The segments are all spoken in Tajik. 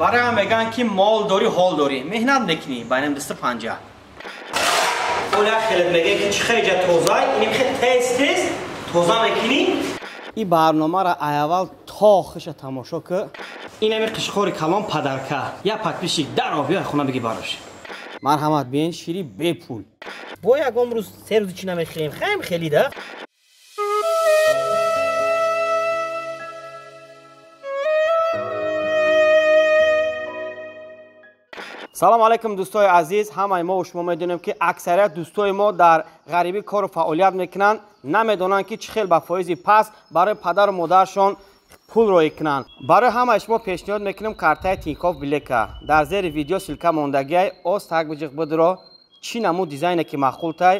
Барои ҳам мегӯянд ки мол дорӣ, ҳол дорӣ. Меҳнат мекунӣ, байнам 250. Оля хеле мегӯяд ки чӣ хеле тоза, иним хеле тез тез тоза мекунӣ. Ин барномаро аввал то хиша тамошо ки. Ин ҳами қишқори калон падарка. Я подписчик даро биёй хона бигӣ барош. Марҳамат биен шири бепул. Бо ягон рӯз се рӯзи чӣ намехӯрем? Хаем хеле да. Салом алейкум дӯстои азиз. Ҳамаи мо шумо медонем ки аксарият дӯстои мо дар ғарибӣ кору фаъолият мекунанд, намедонанд ки чӣ хел ба фоизи паст барои падару модарашон пул роӣ кунанд. Барои ҳамаи шумо пешниҳод мекунем картаи Тинькофф Блэка. Дар зери видео ссылка мондагиай, оз так биҷиқ бидро, чӣ намуд дизайне ки маъқултай,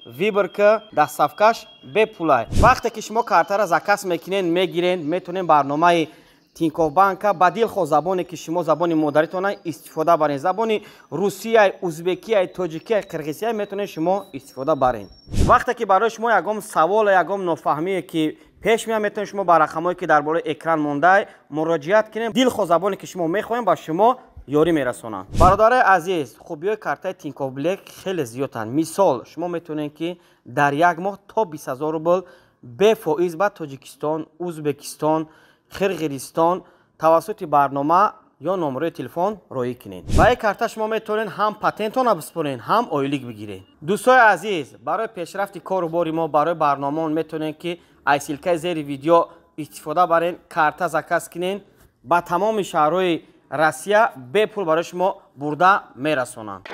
выбор ки, доставкаш бепулай. Вақте ки шумо картаро заказ мекунед, мегиред, метавонед барномаи Тинькофф банка ба дилхоҳ забоне ки шумо забони модаритона истифода баред. Забони русияй, узбекияй, тоҷикияй, қирғизияй метавонед шумо истифода баред. Вақте ки барои шумо ягон савол, ягон нофаҳмие ки пеш меояд, метавонед шумо ба рақамҳое ки дар болои экран мондай муроҷиат кунед. Дилхоҳ забоне ки шумо мехоҳед ба шумо ёрӣ мерасонанд. Бародарои азиз, хубиҳои картаи Тинькофф Блэк хеле зиёданд. Мисол, шумо метавонед ки дар як моҳ то 20 000 рубл бефоиз ба Тоҷикистон, Узбекистон, Қирғизистон тавассути барнома ё номерои телефон роӣ кунед. Ба ин карта шумо метавонед ҳам патентона биспоред, ҳам ойлик бигиред. Дӯстои азиз, барои пешрафти кору бори мо, барои барномаон метавонед ки аз ссилкаи зери видео истифода баред, карта заказ кунед, ба тамоми шаҳрҳои Россия бепул барои шумо бурда мерасонанд.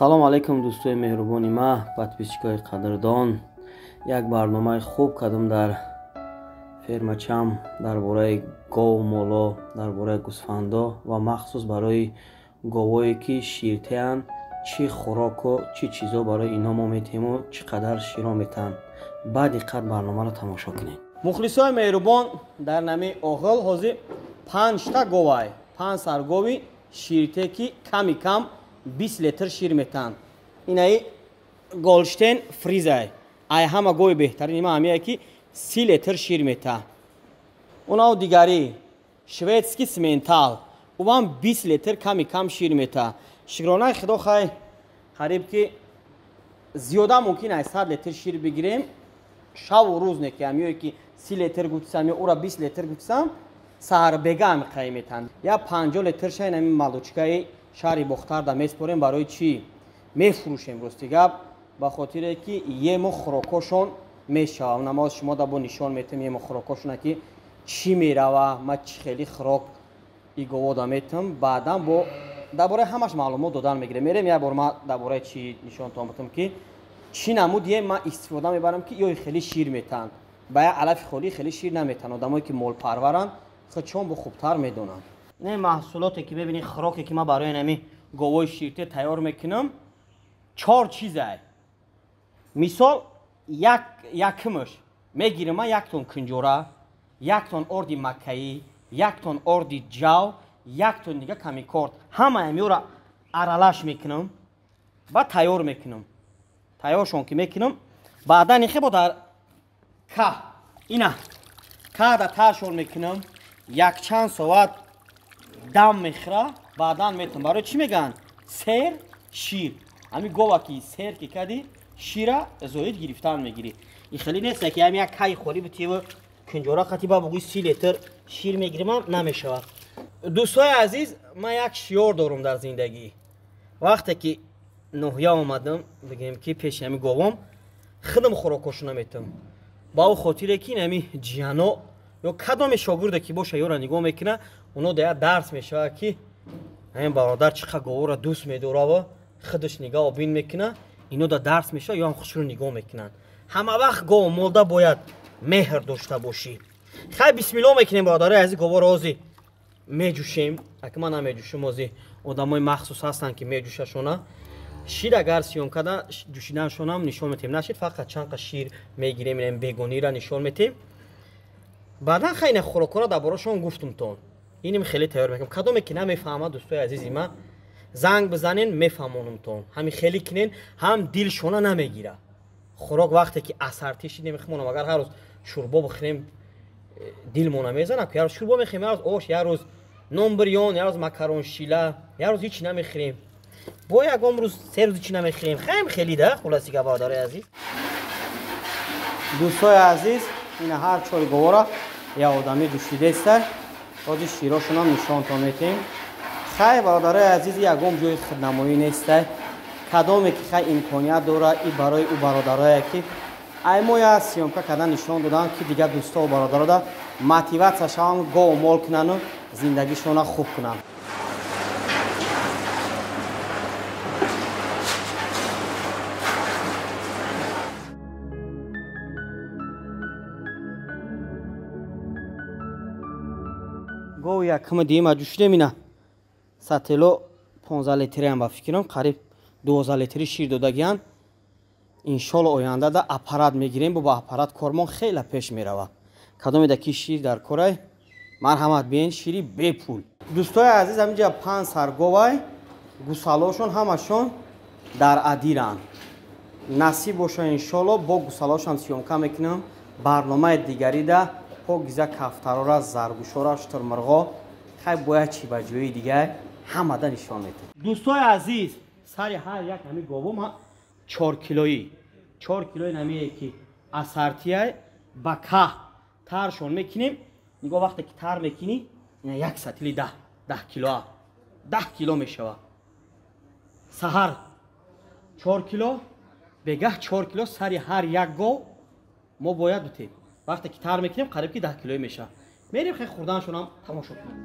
Салом алейкум дӯстои меҳрубони ма, подписчикои қадрдон. Як барномаи хуб кардам дар фермачам дар бораи гов моло, дар бораи гӯсфандо ва махсус барои говое ки ширтеянд, чӣ хӯроку чӣ чизо барои ино мо метиҳему чӣ қадар широ метаҳанд. Ба диққат барномаро тамошо кунед. Мухлисои меҳрубон, дар нами оғил ҳозир 5та говай, 5 сар гови ширте ки ками кам 20 литр шир метаҳанд. Инаи Голштейн фризай. Ай ҳама гови беҳтарин има ҳамие ки 30 литр шир метаҳад. Унав дигари шведский симментал. Увам 20 литр ками кам шир метаҳад. Шукронаи худо хай қариб ки зиёда мумкин ай 100 литр шир бигирем. Шаву рӯз не ки ҳамиое ки 30 литр гутисам ё ура 20 литр гутисам, саҳарбега ҳами қай метаҳанд. Я 50 литр шай ҳами малучкаи шаҳри Бохтарда меспорем. Барои чӣ мефурӯшем? Рости гап, ба хотире ки ему хӯрокошон мешавад. Намоз шумо да бо нишон метем ему хӯрокошона ки чӣ мерава, ма чӣ хеле хӯрок иговода метам. Баъдан бо дар бораи ҳамаш маълумот додан мегирем. Мерем як бор ма дар бораи чӣ нишонтон бутам ки чӣ намуд ем ма истифода мебарам ки ё хеле шир метаҳанд. Ба як алафи холӣ хеле шир наметаҳанд. Одамое ки молпарваранд худшон бо хубтар медонанд. Не маҳсулоте ки мебинед, хӯроке ки ман барои нами говои ширте тайёр мекунам, 4 чизай. Мисол, якумаш мегирам ман 1 тон кунҷора, 1 тон орди маккаӣ, 1 тон орди ҷав, 1 тон дига камикорд. Ҳамаи ҳамиёро аралаш мекунам ва тайёр мекунам. Тайёршон ки мекунам, баъдан ихе бо дар ка ина када таршон мекунам, якчанд соат дам мехӯра, баъдан метавон. Барои чӣ мегӯянд? Сер шир. Ҳами гова ки сер ки кардӣ, шира зоид гирифтан мегирӣ. Ин хеле нест ки ҳами як кай холӣ битиву кунҷора қати ба бугӯи 30 литр шир мегиримам, намешавад. Дӯстои азиз, ман як шиёр дорам дар зиндагӣ. Вақте ки ноҳия омадам, бигем ки пеши ҳами говом худам хӯрокошона метавам. Ба ӯ хотире ки ҳами ҷиано ё кадоме шогирде ки боша ёро нигоҳ мекунад, оно да як дарс мешавад ки ҳамин бародар чӣ қадр говора дӯст медорава, худаш нигоҳ бин мекунад, ино да дарс мешавад ё ҳам худшро нигоҳ мекунанд. Ҳама вақт гов молда бояд меҳр дошта бошӣ. Хай бисмилло мекунем бародарои азиз, говора ҳозир Меҷӯшем, аки ман намеҷӯшем, ози одамои махсус ҳастанд, ки меҷӯшашона. Шир агар съёмкада ҷӯшиданшонам нишон метем. Нашид, фақат чанд қа шир мегирем, инам бегонира нишон метем. Баъдан хайна хӯрокҳоро дар борашон гуфтумтон. Иним хеле тайёр мекунем. Кадоме ки намефаҳмад, дӯстои азизи ман, занг бизанен, мефаҳмонумтон. Ҳамин хеле кинен, ҳам дилшона намегира. Хӯрок вақте ки асартӣ шид намехӯрем, агар ҳар рӯз шӯрбо бихӯрем, дилмона мезанад. Як рӯз шӯрбо мехӯрем, як рӯз ош, як рӯз нон бирён, як рӯз макарон шила, як рӯз ҳеч намехӯрем. Бо ягон рӯз се рӯз ҳеч намехӯрем. Хем хеле да, хулоси гап, бародарои азиз. Дӯстои азиз, ина ҳар чори говора як одами ҷӯшидеста. Ҳозир широшонам нишонтон метем. Хай, бародарои азиз, ягон ҷои худнамоӣ неста. Кадоме ки хай имконият дора, и барои ӯ бародарое ки ай мо я съёмка кардан нишон додам, ки дигар дӯстову бародарода мотиватсия шаванд, гов мол кунану зиндагишона хуб кунанд. Гов якма дима ҷӯшидем, ина сатело 15 литриам ба фикрам, қариб 12 литри шир додагиянд. Иншолло оянда да аппарат мегирем, бо аппарат кормон хеле пеш мерава. Кадоме да ки шир дар корай, марҳамат биен, шири бепул. Дӯстои азиз, ҳаминҷа 5 сар говай, гусалошон ҳамашон дар адиранд. Насиб боша, иншолло бо гусалошам съёмка мекунам. Барномаи дигари да покиза кафтарора, заргӯшора, шутурмурғо, хай бояд чӣ ба ҷои дигар ҳамада нишон медиҳем. Дӯстои азиз, сари ҳар як ҳамин гово ма 4 килоӣ, 4 килои намие ки асартияй ба каҳ таршон мекунем. Нигоҳ, вақте ки тар мекунӣ, ина як сатили 10 килоа, 10 кило мешавад. Саҳар 4 кило, бегаҳ 4 кило сари ҳар як гов мо бояд бутем. Вақте ки тар мекунем, қариб ки 10 килои мешавад. Мерем хай хӯрданашонам тамошо кунем.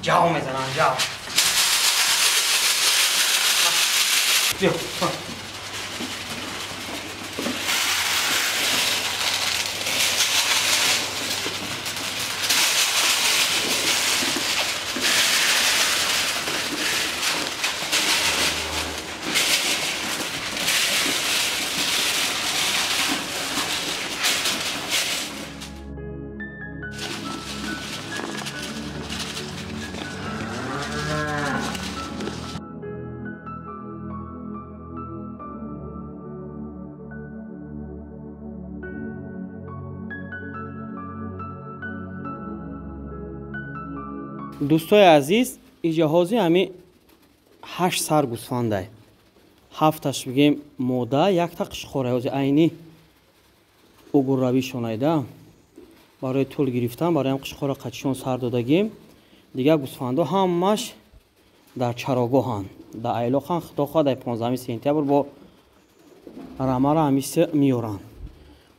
Ҷав мезанам, ҷав. Биё, дӯстои азиз, иҷоҳози ҳами 8 сар гӯсфандай, 7-таш бигем мода, якта қишқора ҳози айни угурравишонайда барои тул гирифтан, барои ҳам қишқора қачишон сар додагим. Дигар гӯсфандо ҳамаш дар чарогоҳанд, дар айлоқанд. Худо хоҳад, дар 15 сентябр бо рамара ҳамиса меоранд.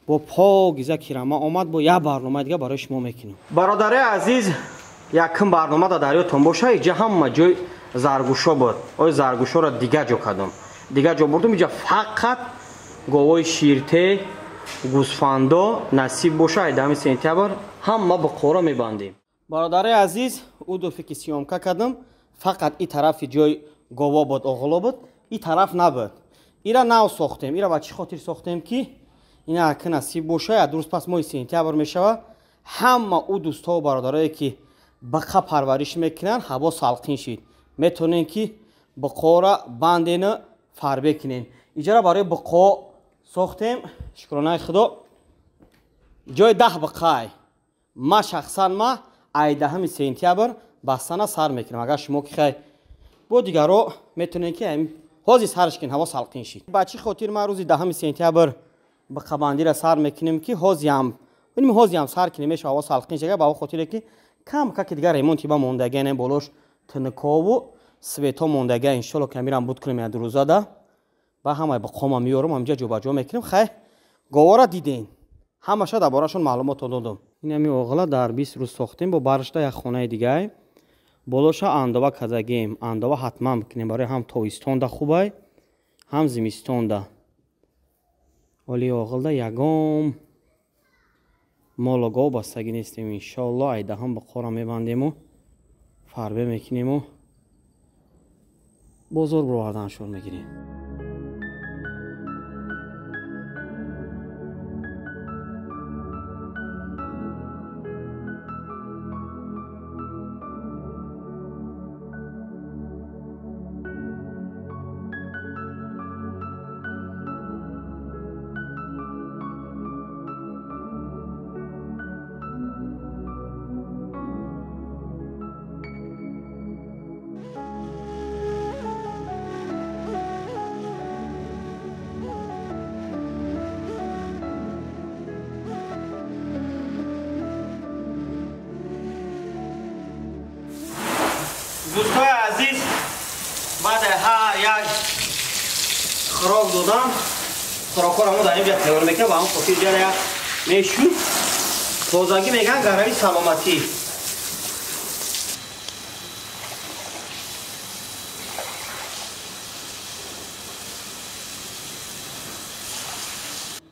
Бо покиза ки рама омад, бо як барномаи дигар барои шумо мекунем. Бародари азиз, якум барнома дар дарётон боша, иҷа ҳама ҷой заргӯшо буд. Ой, заргӯшоро дигар ҷо кардам, дигар ҷо бурдум. Иҷа фақат говои ширте, гӯсфандо. Насиб боша, 18 сентябр ҳама бақора мебандем. Бародари азиз, ӯ дуфе ки съёмка кардам, фақат и тарафи ҷои гово буд, оғло буд, и тараф набуд. Ира нав сохтем. Ира ба чӣ хотир сохтем ки ина ки насиб боша, як рӯз пас моҳи сентябр мешава. Ҳама ӯ дӯстҳо бародарое ки бақа парвариш мекунанд, ҳаво салқин шид, метавонем ки биқоро бандена фарбе кунем. Иҷара барои биқо сохтем, шукронаи худо ҷои 10 биқай. Ма шахсан ма ай 10 сентябр бастана сар мекунам. Агар шумо ки хай бо дигаро метавонем ки ҳозир сарш кунем, ҳаво салқин шид. Ба чӣ хотир ма рӯзи 10 сентябр биқабандиро сар мекунем ки ҳозиам сар кунем, мешава ҳаво салқин шага, ба хотире ки кам каки дигар ремонти ба мондагине болош тинкову светҳо мондага. Иншолло ки амирам буд кунем як рӯзада ба ҳамаи биқома меёрам, ҳамҷа ҷобаҷо мекунем. Хай говора дидем, ҳамаша дар борашон маълумот додам. Ин ҳами оғила дар 20 рӯз сохтем, бо баршда як хонаи дигай болоша андова кардагем. Андова ҳатман бикунем барои ҳам тобистонда хубай, ҳам зимистонда. Оли оғилда ягом молу гов бастагӣ нестем. Иншоалло айдаҳам биқора мебандему фарбе мекунему бозор бироварданашон мегирем. Дӯстои азиз, баъд ҳар як хӯрок додам, хӯрокҳоро мо дар инҷа тайёр мекунем, ба ҳамон хотир ҷара як мешӯд. Тозагӣ мегӯянд гарави саломатӣ.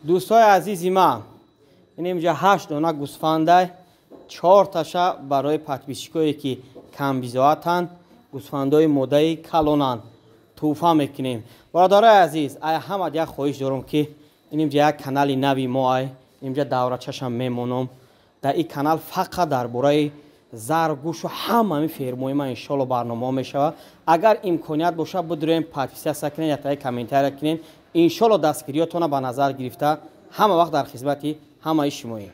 Дӯстои азизи ман, ин инҷа 8 дона гӯсфандай, 4 таша барои подписчикое ки камбизоатанд, гӯсфандои модаи калонанд тӯҳфа мекунем. Бародарои азиз, ай ҳамад як хоҳиш дорам ки ин инҷа як канали нави мо ай, инҷа даврачашам мемонам. Дар ин канал фақат дар бораи заргӯшу ҳамаи фермои ман иншоалло барномаҳо мешавад. Агар имконият бошад, бидурем подписаться кунед, ятаи комментария кунед. Иншоалло дастгириётонро ба назар гирифта ҳама вақт дар хизмати ҳамаи шумоем.